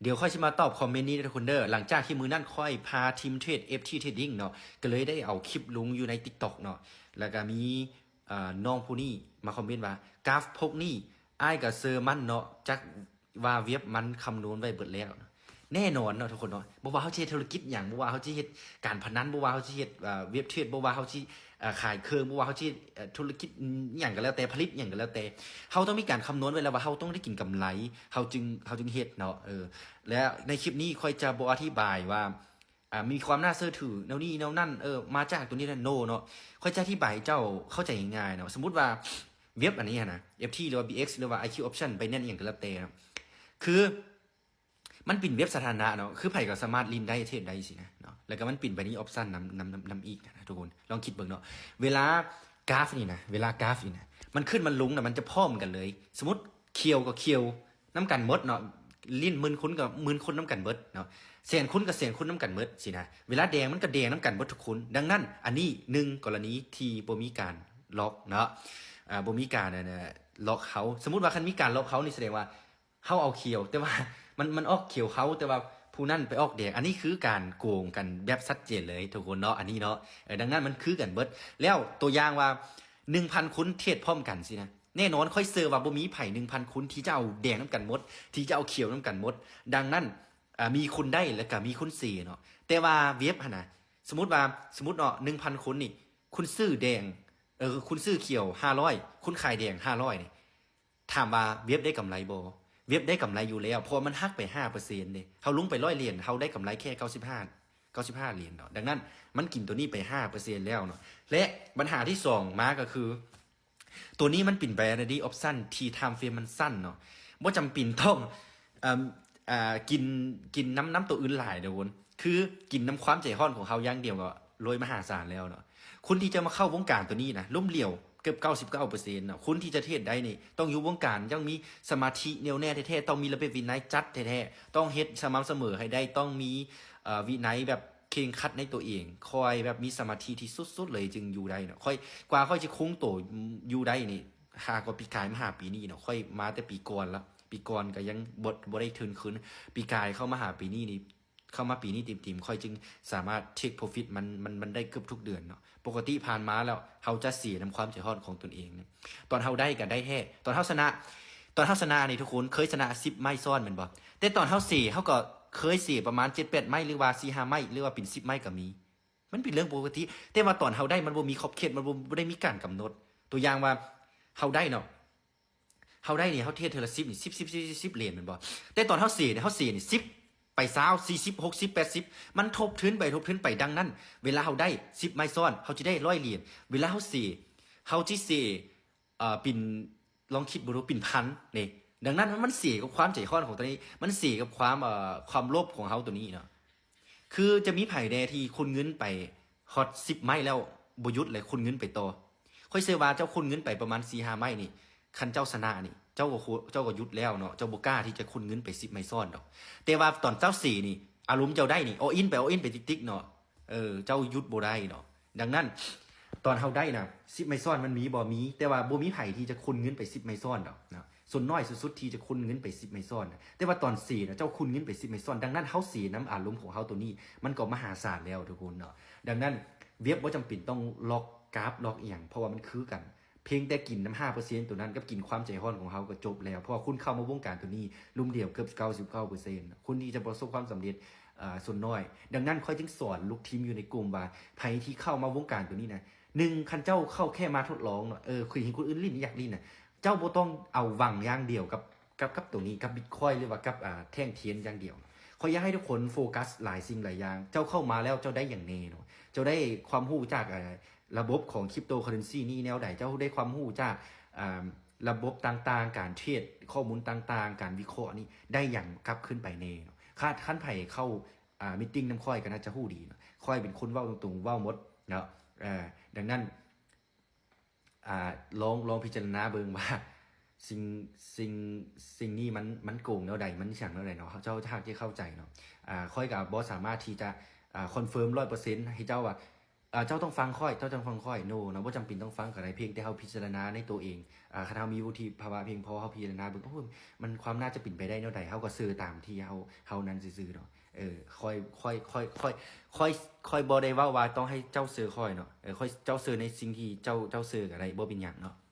ດຽວຂ້ອຍຊິມາຕອບຄອມເມັນນີ້ເດີທຸກຄົນເດີ. ຫຼັງຈາກທີ່ມື້ນັ້ນຂ້ອຍພາທີມເທຣດ ເອັຟທີ Trading ເນາະ ກໍເລີຍໄດ້ເອົາຄລິບລົງຢູ່ໃນ TikTok ເນາະ ແລ້ວກໍມີ ເອີ ນ້ອງຜູ້ນີ້ມາຄອມເມັນວ່າ ກາຟພວກນີ້ ອ້າຍກໍເຊື່ອໝັ້ນເນາະ ຈັກວ່າເວັບມັນຄຳນວນໄວ້ເບິດແລ້ວ. ແນ່ນອນເນາະທຸກຄົນເນາະ ບໍ່ວ່າເຮົາຊິເຮັດທຸລະກິດຫຍັງ ບໍ່ວ່າເຮົາຊິເຮັດການພະນັນ ບໍ່ວ່າເຮົາຊິເຮັດ ເອີ ເວັບເທຣດ ບໍ່ວ່າເຮົາຊິ ເອີ ຂາຍເຄື່ອງ ບໍ່ວ່າເຮົາຊິເຮັດ ເອີ ທຸລະກິດຫຍັງກໍແລ້ວແຕ່ ຜະລິດຫຍັງກໍແລ້ວແຕ່ ເຮົາຕ້ອງມີການຄຳນວນໄວ້ແລ້ວວ່າເຮົາຕ້ອງໄດ້ກິນກຳໄລ ເຮົາຈຶ່ງ ເຮົາຈຶ່ງເຮັດເນາະ. ເອີ ແລະ ໃນຄລິບນີ້ຂ້ອຍຈະບໍ່ອະທິບາຍວ່າ ອ່າ ມີຄວາມໜ້າເຊື່ອຖືແນວນີ້ແນວນັ້ນ ເອີ ມາຈາກຕົວນີ້ນັ້ນ ໂນ ເນາະ. ຂ້ອຍຈະອະທິບາຍໃຫ້ເຈົ້າເຂົ້າໃຈງ່າຍໆເນາະ. ສົມມຸດວ່າເວັບອັນນີ້ຫັ້ນນະ ເອັຟທີ ຫຼືວ່າ ບີເອັກ ຫຼືວ່າ ໄອຄິວ Option Binance ອີ່ຫຍັງກໍແລ້ວແຕ່ເນາະ ຄືມັນເປັນເວັບສາທາລະນະເນາະ ຄືໃຜກໍສາມາດຫຼິ້ນໄດ້ ເທຣດໄດ້ຊີ້ນະເນາະ ແລ້ວກໍມັນເປັນ Binary Option ນຳ ນຳ ນຳ ນຳອີກນະທຸກຄົນ. ລອງຄິດເບິ່ງເນາະ ເວລາກາຟນີ້ນະ ເວລາກາຟນີ້ນະ ມັນຂຶ້ນມັນລົງນະ ມັນຈະພ້ອມກັນເລີຍ. ສົມມຸດຂຽວກໍຂຽວ ນຳກັນໝົດເນາະ ຫຼິ້ນໝື່ນຄົນກໍໝື່ນຄົນນຳກັນເບິດເນາະ ແສນຄົນກໍແສນຄົນນຳກັນເບິດຊີ້ນະ. ເວລາແດງມັນກໍແດງນຳກັນເບິດທຸກຄົນ. ດັ່ງນັ້ນ ອັນນີ້ໜຶ່ງກໍລະນີທີ່ບໍ່ມີການລັອກເນາະ ເອີ ບໍ່ມີການ ອັນ ລັອກເຮົາ. ສົມມຸດວ່າຄັນມີການລັອກເຮົານີ້ ສະແດງວ່າເຮົາເອົາຂຽວ ແຕ່ວ່າມັນ ມັນອອກຂຽວເຮົາ ແຕ່ວ່າຜູ້ນັ້ນໄປອອກແດງ. ອັນນີ້ຄືການໂກງກັນແບບຊັດເຈນເລີຍທຸກຄົນເນາະ ອັນນີ້ເນາະ. ເອີ ດັ່ງນັ້ນມັນຄືກັນເບິດ. ແລ້ວຕົວຢ່າງວ່າໜຶ່ງພັນຄົນເທຣດພ້ອມກັນຊີ້ນະ ແນ່ນອນ ຂ້ອຍເຊື່ອວ່າບໍ່ມີໃຜໜຶ່ງພັນຄົນທີ່ຈະເອົາແດງນຳກັນໝົດ ທີ່ຈະເອົາຂຽວນຳກັນໝົດ. ດັ່ງນັ້ນ ເອີ ມີຄົນໄດ້ ແລ້ວກໍມີຄົນເສຍເນາະ. ແຕ່ວ່າເວັບຫັ້ນນະ ສົມມຸດວ່າ ສົມມຸດເນາະ ໜຶ່ງພັນຄົນນີ້ ຄຸນຊື້ແດງ ເອີ ຄຸນຊື້ຂຽວຫ້າຮ້ອຍ ຄຸນຂາຍແດງຫ້າຮ້ອຍນີ້ ຖາມວ່າເວັບໄດ້ກຳໄລບໍ່? ເວັບໄດ້ກຳໄລຢູ່ແລ້ວ ເພາະວ່າມັນຫັກໄປຫ້າເປີເຊັນເດ້. ເຮົາລົງໄປຮ້ອຍຫຼຽນ ເຮົາໄດ້ກຳໄລແຄ່ເກົ້າສິບຫ້າ ເກົ້າສິບຫ້າຫຼຽນເນາະ. ດັ່ງນັ້ນມັນກິນຕົວນີ້ໄປຫ້າເປີເຊັນແລ້ວເນາະ. ແລະ ບັນຫາທີສອງມາກໍຄື ຕົວນີ້ມັນເປັນ Binary Option ທີ່ Time Frame ມັນສັ້ນເນາະ ບໍ່ຈຳເປັນຕ້ອງ ເອີ ອ່າ ກິນ ກິນນຳ ນຳຕົວອື່ນຫຼາຍເດີ້ຄົນ ຄືກິນນຳຄວາມໃຈຮ້ອນຂອງເຮົາຢ່າງດຽວກໍລວຍມະຫາສານແລ້ວເນາະ. ຄົນທີ່ຈະມາເຂົ້າວົງການຕົວນີ້ນະ ລົ້ມຫຼຽວເກືອບເກົ້າສິບເກົ້າເປີເຊັນເນາະ. ຄົນທີ່ຈະເທຣດໄດ້ນີ້ ຕ້ອງຢູ່ວົງການ ຕ້ອງມີສະມາທິແນ່ວແນ່ແທ້ໆ ຕ້ອງມີລະບຽບວິໄນຈັດແທ້ໆ ຕ້ອງເຮັດສະໝ່ຳສະເໝີໃຫ້ໄດ້ ຕ້ອງມີ ເອີ ວິໄນແບບເຄັ່ງຄັດໃນຕົວເອງ ຄ່ອຍແບບມີສະມາທິທີ່ສຸດໆເລີຍຈຶ່ງຢູ່ໄດ້ເນາະ. ຂ້ອຍ ກວ່າຂ້ອຍຈະຄົງໂຕຢູ່ໄດ້ນີ້ ຫາກໍປີກາຍມາຫາປີນີ້ເນາະ ຂ້ອຍມາແຕ່ປີກ່ອນລະ ປີກ່ອນກໍຍັງບໍ່ ບໍ່ໄດ້ທຶນຄືນ ປີກາຍເຂົ້າມາຫາປີນີ້ນີ້ ເຂົ້າມາປີນີ້ເຕັມໆ ຂ້ອຍຈຶ່ງສາມາດ take profit ມັນ ມັນ ມັນໄດ້ເກືອບທຸກເດືອນເນາະ. ປົກກະຕິຜ່ານມາແລ້ວ ເຮົາຈະເສຍນຳຄວາມໃຈຮ້ອນຂອງຕົນເອງ. ຕອນເຮົາໄດ້ກໍໄດ້ແທ້ ຕອນເຮົາຊະນະ ຕອນເຮົາຊະນະນີ້ທຸກຄົນເຄີຍຊະນະສິບໄມ້ຊ້ອນແມ່ນບໍ່? ແຕ່ຕອນເຮົາເສ ເຮົາກໍເຄີຍເສປະມານເຈັດແປດໄມ້ ຫຼືວ່າສີ່ຫ້າໄມ້ ຫຼືວ່າເປັນສິບໄມ້ກໍມີ. ມັນເປັນເລື່ອງປົກກະຕິ ແຕ່ວ່າຕອນເຮົາໄດ້ມັນບໍ່ມີຂອບເຂດ ມັນບໍ່ ບໍ່ໄດ້ມີການກຳນົດ. ຕົວຢ່າງວ່າເຮົາໄດ້ເນາະ ເຮົາໄດ້ນີ້ ເຮົາເທຣດເທື່ອລະສິບນີ້ ສິບ ສິບ ສິບ ສິບ ສິບຫຼຽນແມ່ນບໍ່? ແຕ່ຕອນເຮົາເສນີ້ ເຮົາເສນີ້ ສິບ ໄປຊາວ ສີ່ສິບ ຫົກສິບ ແປດສິບ ມັນທົບທຶນໄປທົບທຶນໄປ. ດັ່ງນັ້ນ ເວລາເຮົາໄດ້ສິບໄມ້ຊ້ອນ ເຮົາຈະໄດ້ຮ້ອຍຫຼຽນ ເວລາເຮົາເສ ເຮົາຈະເສ ເອີ ເປັນ ລອງຄິດເບິ່ງດູ ເປັນພັນເດ້. ດັ່ງນັ້ນ ມັນເສກັບຄວາມໃຈຮ້ອນຂອງຕົວນີ້ ມັນເສກັບຄວາມ ເອີ ຄວາມໂລບຂອງເຮົາຕົວນີ້ເນາະ. ຄືຈະມີໃຜແດ່ທີ່ຄູນເງິນໄປຮອດສິບໄມ້ແລ້ວບໍ່ຢຸດ ແລະ ຄູນເງິນໄປຕໍ່? ຂ້ອຍເຊື່ອວ່າເຈົ້າຄູນເງິນໄປປະມານສີ່ຫ້າໄມ້ນີ້ ຄັນເຈົ້າຊະນະນີ້ ເຈົ້າກໍ ເຈົ້າກໍຢຸດແລ້ວເນາະ ເຈົ້າບໍ່ກ້າທີ່ຈະຄູນເງິນໄປສິບໄມ້ຊ້ອນດອກ. ແຕ່ວ່າຕອນເຈົ້າເສນີ້ ອາລົມເຈົ້າໄດ້ນີ້ all in ໄປ all in ໄປຕິກໆເນາະ ເອີ ເຈົ້າຢຸດບໍ່ໄດ້ເນາະ. ດັ່ງນັ້ນ ຕອນເຮົາໄດ້ນະ ສິບໄມ້ຊ້ອນມັນມີບໍ່? ມີ ແຕ່ວ່າບໍ່ມີໃຜທີ່ຈະຄູນເງິນໄປສິບໄມ້ຊ້ອນດອກເນາະ. ສ່ວນໜ້ອຍສຸດໆທີ່ຈະຄູນເງິນໄປສິບໄມ້ຊ້ອນນະ ແຕ່ວ່າຕອນເສນະ ເຈົ້າຄູນເງິນໄປສິບໄມ້ຊ້ອນ. ດັ່ງນັ້ນ ເຮົາເສນຳອາລົມຂອງເຮົາໂຕນີ້ ມັນກໍມະຫາສານແລ້ວທຸກຄົນເນາະ. ດັ່ງນັ້ນ ເວັບບໍ່ຈຳເປັນຕ້ອງລັອກກາຟ ລັອກອີ່ຫຍັງ ເພາະວ່າມັນຄືກັນ ພຽງແຕ່ກິນນຳຫ້າເປີເຊັນໂຕນັ້ນ ກັບກິນຄວາມໃຈຮ້ອນຂອງເຮົາກໍຈົບແລ້ວ. ເພາະວ່າຄຸນເຂົ້າມາວົງການໂຕນີ້ ລົມດຽວເກືອບເກົ້າສິບເກົ້າເປີເຊັນ ຄົນທີ່ຈະປະສົບຄວາມສຳເລັດ ເອີ ສ່ວນໜ້ອຍ. ດັ່ງນັ້ນ ຂ້ອຍຈຶ່ງສອນລູກທີມຢູ່ໃນກຸ່ມວ່າ ໃຜທີ່ເຂົ້າມາວົງການໂຕນີ້ນະ ໜຶ່ງ ຄັນເຈົ້າເຂົ້າແຄ່ມາທົດລອງເນາະ ເອີ ຄືເຫັນຄົນອື່ນຫຼິ້ນ ຢາກຫຼິ້ນນະ ເຈົ້າບໍ່ຕ້ອງເອົາຫວັງຢ່າງດຽວກັບ ກັບ ກັບໂຕນີ້ ກັບ Bitcoin ຫຼືວ່າກັບ ອ່າ ແທ່ງທຽນຢ່າງດຽວ. ຂ້ອຍຢາກໃຫ້ທຸກຄົນໂຟກັສຫຼາຍສິ່ງຫຼາຍຢ່າງ. ເຈົ້າເຂົ້າມາແລ້ວເຈົ້າໄດ້ຫຍັງແນ່ເນາະ? ເຈົ້າໄດ້ຄວາມຮູ້ຈາກ ອ່າ ລະບົບຂອງ Cryptocurrency ນີ້ແນວໃດ? ເຈົ້າໄດ້ຄວາມຮູ້ຈາກ ອ່າ ລະບົບຕ່າງໆ ການເທຣດ ຂໍ້ມູນຕ່າງໆ ການວິເຄາະນີ້ ໄດ້ຫຍັງກັບຄືນໄປແນ່ເນາະ? ຄັນ ຄັນໃຜເຂົ້າ ອ່າ meeting ນຳຂ້ອຍກໍໜ້າຈະຮູ້ດີເນາະ. ຂ້ອຍເປັນຄົນເວົ້າຕົງໆ ເວົ້າໝົດເນາະ. ເອີ ດັ່ງນັ້ນ ອ່າ ລອງ ລອງພິຈາລະນາເບິ່ງວ່າ ສິ່ງ ສິ່ງ ສິ່ງນີ້ມັນ ມັນໂກງແນວໃດ ມັນຫຍັງແນວໃດເນາະ ເຈົ້າຈະ ຈະເຂົ້າໃຈເນາະ. ອ່າ ຂ້ອຍກໍບໍ່ສາມາດທີ່ຈະ ອ່າ ຄອນເຟີມຮ້ອຍເປີເຊັນໃຫ້ເຈົ້າວ່າ ເຈົ້າຕ້ອງຟັງຂ້ອຍ ເຈົ້າຕ້ອງຟັງຂ້ອຍ no ເນາະ ບໍ່ຈຳເປັນຕ້ອງຟັງກໍໄດ້ ພຽງແຕ່ເຮົາພິຈາລະນາໃນໂຕເອງ ອາ ຄັນເຮົາມີວຸດທິພາວະພຽງພໍ ເຮົາພິຈາລະນາເບິ່ງ ໂອ້ ມັນ ຄວາມໜ້າຈະເປັນໄປໄດ້ແນວໃດ ເຮົາກໍເຊື່ອຕາມທີ່ເຮົາ ເຮົານັ້ນຊື່ໆເນາະ. ເອີ ຂ້ອຍ ຂ້ອຍ ຂ້ອຍ ຂ້ອຍ ຂ້ອຍ ຂ້ອຍບໍ່ໄດ້ເວົ້າວ່າຕ້ອງໃຫ້ເຈົ້າເຊື່ອຂ້ອຍເນາະ ເອີ ຂ້ອຍ ເຈົ້າເຊື່ອໃນສິ່ງທີ່ເຈົ້າ ເຈົ້າເຊື່ອກໍໄດ້ ບໍ່ເປັນຫຍັງເນາະ.